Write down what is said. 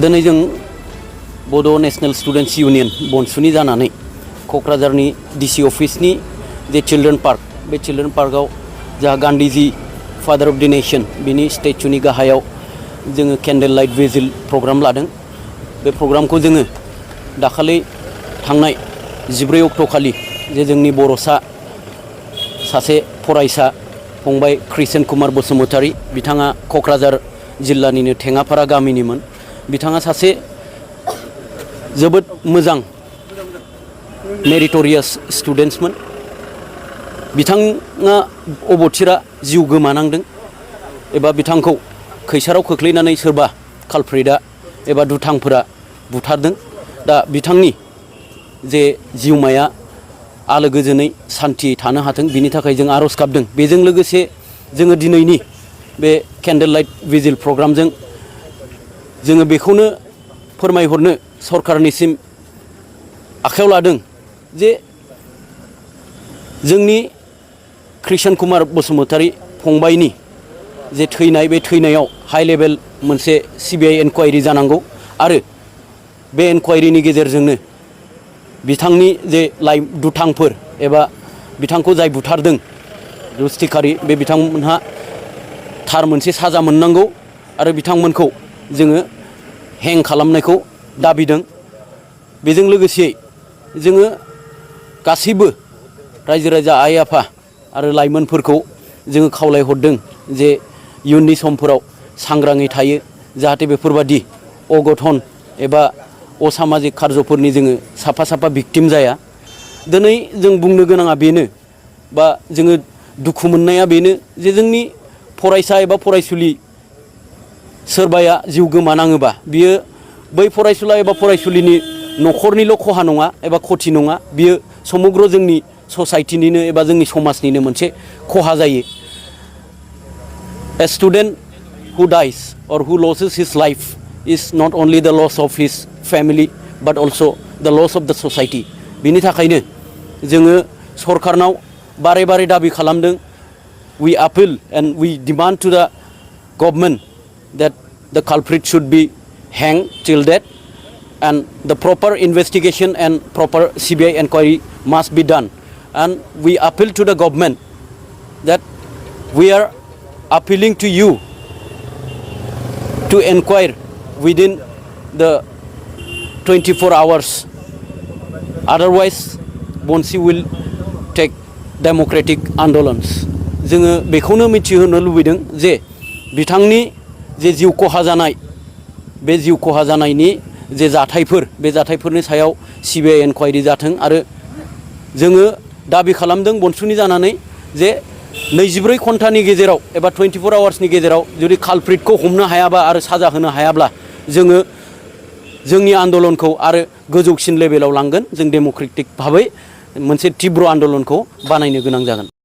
दिनै जों बड' नेशनेल स्टुडेन्ट्स इउनियन बनसुनि जानानै क'क्राझारनि डिसि अफिसनि जे चिल्ड्रेन पार्क बे चिल्ड्रेन पार्कआव जा गान्धीजी फादार अफ द नेशन बिनि स्टेचुनि गाहायाव जोङो केन्डेल लाइट भिजिल प्रग्राम लादों। बे प्रग्रामखौ जोङो दाखालि थांनाय 14 अक्ट'खालि जे जोंनि बर'सा सासे फरायसा फंबाय कृष्ण कुमार बसुमतारी बिथाङा क'क्राझार जिल्लानिनो थेङाफारा गामिनिमोन। बिथाङा सासे जोबोद मोजां मेरिटरियास स्टुडेन्ट्समोन। बिथाङा अबथिरा जिउ गोमानांदों एबा बिथांखौ खैसाराव खोख्लैनानै सोरबा कालप्रिटआ एबा दुथांफोरा बुथारदों। दा बिथांनि जे जिउमाया आलो गोजोनै सान्थियै थानो हाथों बिनि थाखाय जों आर'ज गाबदों। बेजों लोगोसे जोङो दिनैनि बे केन्डेल लाइट भिजिल प्रग्रामजों जोङो बेखौनो फोरमायहरनो सरकारनिसिम आखायाव लादों जे जोंनि कृष्ण कुमार बसुमतारी फंबायनि जे थैनाय बे थैनायाव हाइ लेभेल मोनसे CBI इनकुवायरि जानांगौ आरो बे इनकुवायरिनि गेजेरजोंनो बिथांनि जे दुथांफोर एबा बिथांखौ जाय बुथारदों जुस्टिखारि बे बिथांमोनहा थार मोनसे साजा मोननांगौ आरो बिथांमोनखौ जोङो हें खालामनायखौ दाबिदों। बेजों लोगोसे जोङो गासैबो रायजो राजा आइ आफा आरो लाइमोनफोरखौ जोङो खावलायहरदों जे इयुननि समफोराव सांग्राङै थायो जाहाथे बेफोरबादि अघटन एबा असामाजिक कार्जफोरनि जोङो साफा साफा भिक्टिम जाया। दिनै जों बुंनो गोनाङा बेनो बा जोङो दुखु मोननाया बेनो जे जोंनि फरायसा एबा फरायसुलि सोरबाया जिउ गोमानाङोबा बियो बै फरायसुला एबा फरायसुलिनि न'खरनिल' खहा नङा एबा खथि नङा, बियो समग्र जोंनि ससाइटिनिनो एबा जोंनि समाजनिनो मोनसे खहा जायो। A student who dies or who loses his life is not only the loss of his family but also the loss of the society. बिनि थाखायनो जोङो सरकारनाव बारे बारे दाबि खालामदों। We appeal and we demand to the government that the culprit should be hanged till death and the proper investigation and proper CBI inquiry must be done. And we appeal to the government that we are appealing to you to inquire within the 24 hours. Otherwise, Bonsu will take democratic आन्दोलन्स। जोङो बेखौनो मिथिहोनो लुबैदों जे बिथांनि जे जिउ खहा जानाय बे जिउ खहा जानायनि जे जाथायफोर बे जाथायफोरनि सायाव CBI इनकुवायरि जाथों आरो जोङो दाबि खालामदों बनसुनि जानानै जे 24 घन्टानि गेजेराव एबा 24 आवार्सनि गेजेराव जुदि कालप्रिटखौ हमनो हायाबा आरो साजा होनो हायाब्ला जोङो जोंनि आन्दोलनखौ आरो गोजौसिन लेभेलाव लांगोन। जों डेम'क्रेटिक भाबै मोनसे तीव्र आन्दोलनखौ बानायनो गोनां जागोन।